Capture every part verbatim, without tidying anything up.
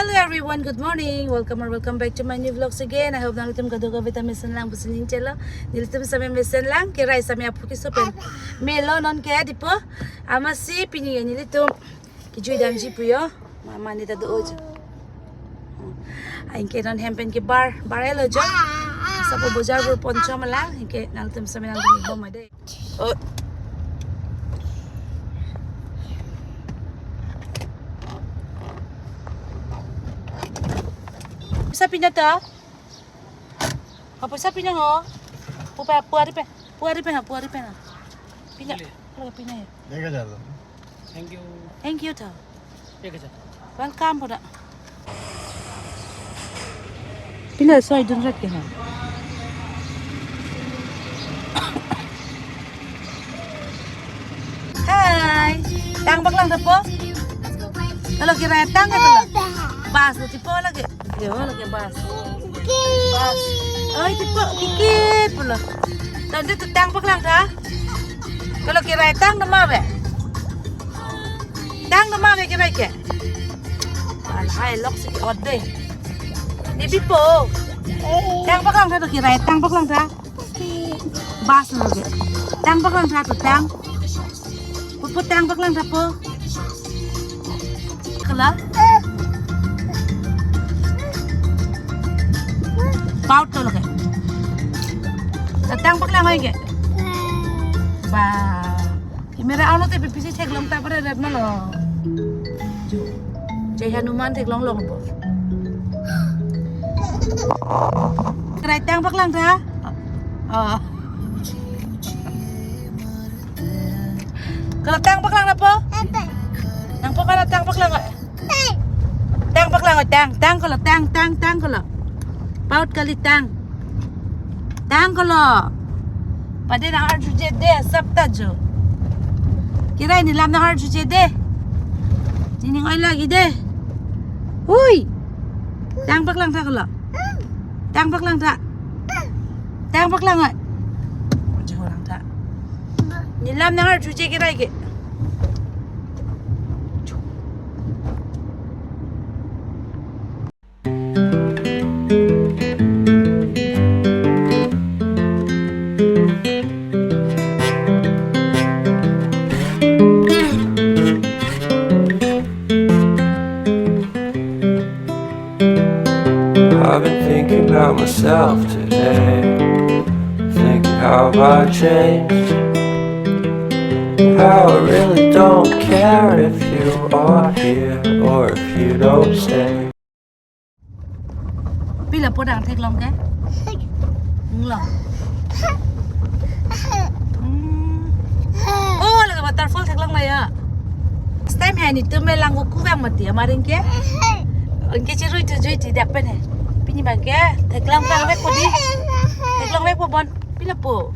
Hello everyone, good morning. Welcome or welcome back to my new vlogs again. I hope nanglitum kadokave ta mesen lang pusi ning chelo. Nelitum same mesen lang, kirai same aphu keso pen melo non ke dipo. Amatsi pini nelitum kejui damji pu jo. Mama ne ta do-o jo. Anke non hem pen kebar, bar-etlo jo. Sapo bojar bor ponchom lang, anke nangtum same nangtum bom ade. Oh. Poisa pina ta? Ha, poisa pina ho? Pu pa, pu ari pe, pu ari pe ha, pu ari pe ha. Pina, lagi pina ya. Thank you. Thank you ta. Welcome pu ta. Pila soi dun rat ke ha. Hi. Tang paklang ta po? Kalau kirai tang ka kalau? Bas lo tipo lagi. Yo lagi bas. Bas. Oi tipo kiki pulo. Tande tu tang paklang ta? Kalau kirai tang nama be? Tang nama be kirai ke? Alhai lok si ot de. Ni bipo. Tang paklang ta tu kirai, tang paklang ta. Bas lo ke. Tang paklang ta tu tang. Put put tang paklang ta po. Kala. Paut to lo ke. Tang paklang oi ke. Ba. Camera on te pipisi theklong ta pare rat malo. Jai Hanuman theklong long po. Kirai tang paklang ta? Oh. Kalau tang paklang ta po? Nang po kana tang paklang. Tang paklang, tang, tang kalau, tang, tang, tang kalau. Paut kali tang. Tang kalau. Pade nang arjuje de, sap ta jo. Kirai nelam nang arjuje de. Nening oi lagi de. Hui. Tang paklang ta kalau. Tang paklang ta. Tang paklang oi. Arju orang ta. Nelam nang arjuje kirai ke. I've been thinking about myself today. Thinking how I changed. How I really don't care if you are here or if you don't stay. Pila po dang theklong ke? Nglo. Hmm. Oh, lake waterfall theklong la ya. Last time he netum me lang ko kuvang mati amaring ke. Anke cherui tu jui ti dak pen he. Pini bang ke theklong vang vek po di. Theklong vek po bon. Pila po.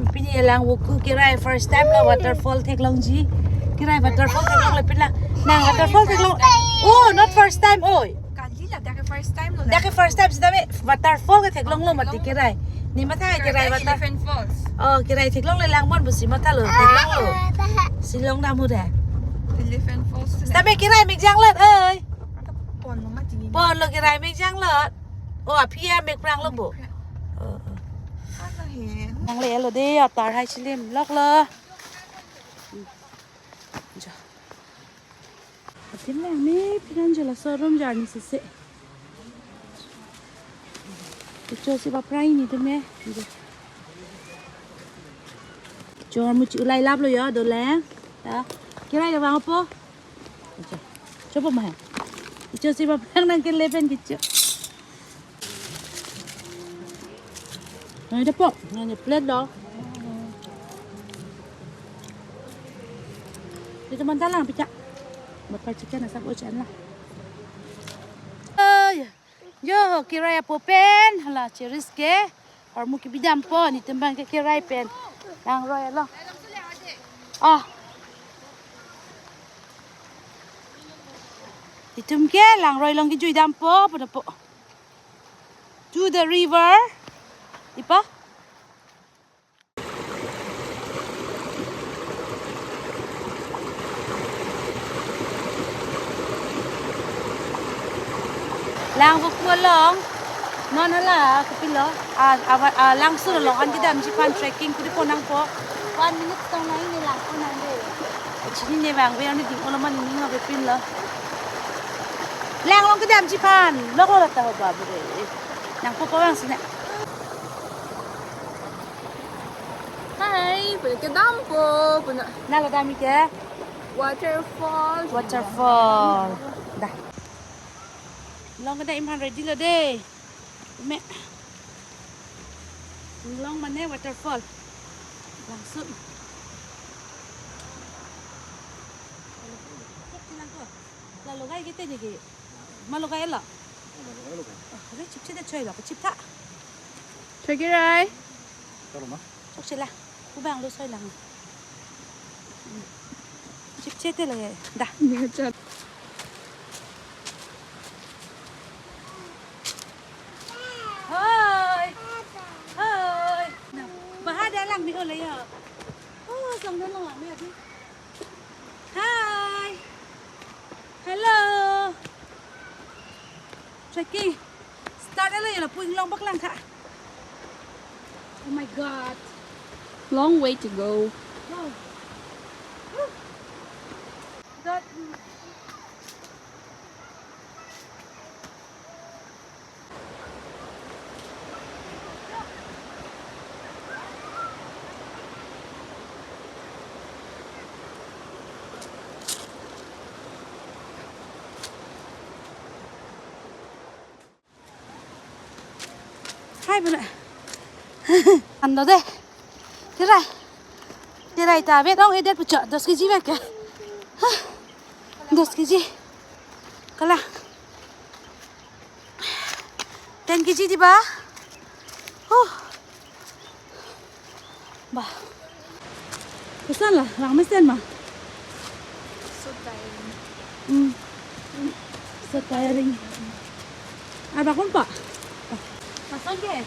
Pini elang voku kirai first time la waterfall theklongji. Kirai waterfall theklong la pila. Nang waterfall theklong. Oh, not first time, oi. Kali la, dak ke first time lo la. Dak ke first time sitame waterfall ke theklong lo mati kirai. Ne matha kirai water. Elephant Falls. Oh, kirai theklong le lang bon pusi matha lo, theklong lo. Shillong dam hu de. Elephant Falls. Sitame kirai mek jang lot, oi. Ata pon lo mati ni. Pon lo kirai mek jang lot. Oh, aphi amek prang lo bo. Oh, oh. Ano he? Nang le lo de, atar hai chilim lok lo. Jo. Atin lang me pinan jela showroom jarni sese. Kecho si baprai ni tu me. Jo. Chor muchi ulai lap lo ya, do le. Ta. Kirai ya bang po. Kecho. Chopo mah. Kecho si baprai nang ke le pen kecho. Nang ida po, nang plate lo. Dito man talang picha. Butter chicken asap ochan la. Ay, jo, kirai apo pen, hala cheris ke. Armu kebi dam po, netum bang ke kirai pen. Nang roi lo. Ah. Netum ke lang roi long kejui dam po, pada po. To the river. Ipa? Langvoku along. Non hala kopilo. A, a, a, Langsun along an kedamji aphan trekking kuri pon nangpo. One minute tong nai ne lang pon nang de. Chini ne vangve ani ding olo mane ning avepinlo. Lang along kedamji aphan. Lok lo ta ho babu re. Nangpo po vangsi na. Hai, puna kedampo, puna. Na lo dam-ik ke? Waterfall. Waterfall. Dah. Long kedam aphan ready lo de. Me. Long mane waterfall. Langsun. Lalo gai kete ne ke. Ma lo gai lo. Oh, re chipchete choi lo, chiptha. Choi ke rai. Chokche la. Kubang lo soi lang. Chipchete lo ye. Dah. Hoi. Hoi. Nah, baha da lang ni ole ya. Oh, sang da lang ni adi. Hi. Hello. Trekking. Start alo ya, lapu inglong bak lang tha. Oh my God. Long way to go. Oh. Whew. God. Hai, bana. Ando de. Tirai. Tirai ta vet ong edet pucho. Dos kg vet ke. Hah. Dos kg. Kala. Ten kg di ba? Huh. Ba. Koson la, lang mesen ma? So tiring. Hmm. So tiring. Arba kon pa? Koson ke?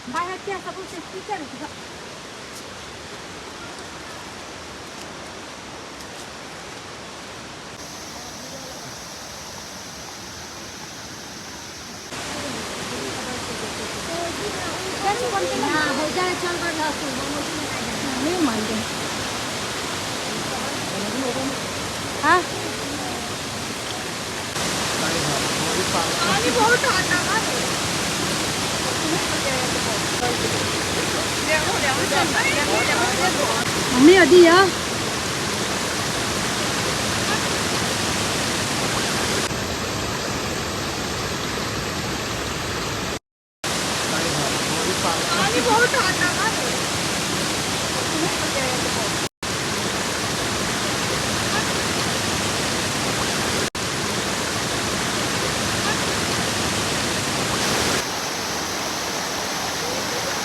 Bahar ke asa ko safety ka re. हाँ? Mami adi ya.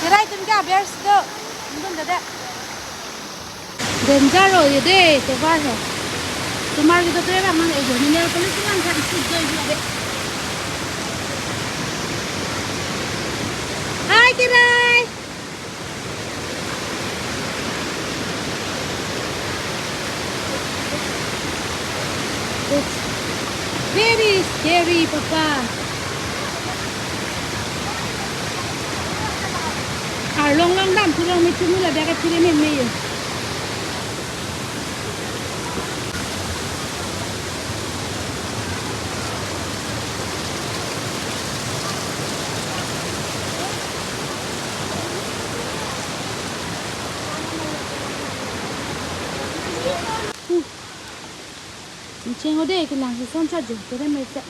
Kirai tun ke aber si do. Tun do de. Danger oi de, tovar he. Tomar ke to tere bang nang ego ni nail polish nang tha isi joi joi de. Hi, Kirai. It's very scary, Papa. Arlong long dam, thu long me thu me ladak ke phiri me me ye. Cheng ode ke lang si son cha jo, tere me cha.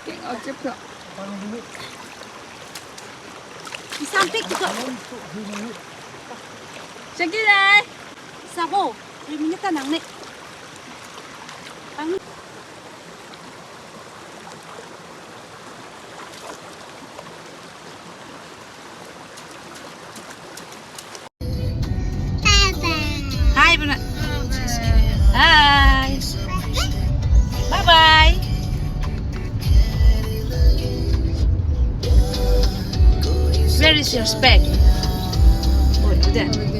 King of Jupiter. Isampik ko. Check it out. Sabo, three minute ta nangne. Ang Where is your spec? Oh, do that.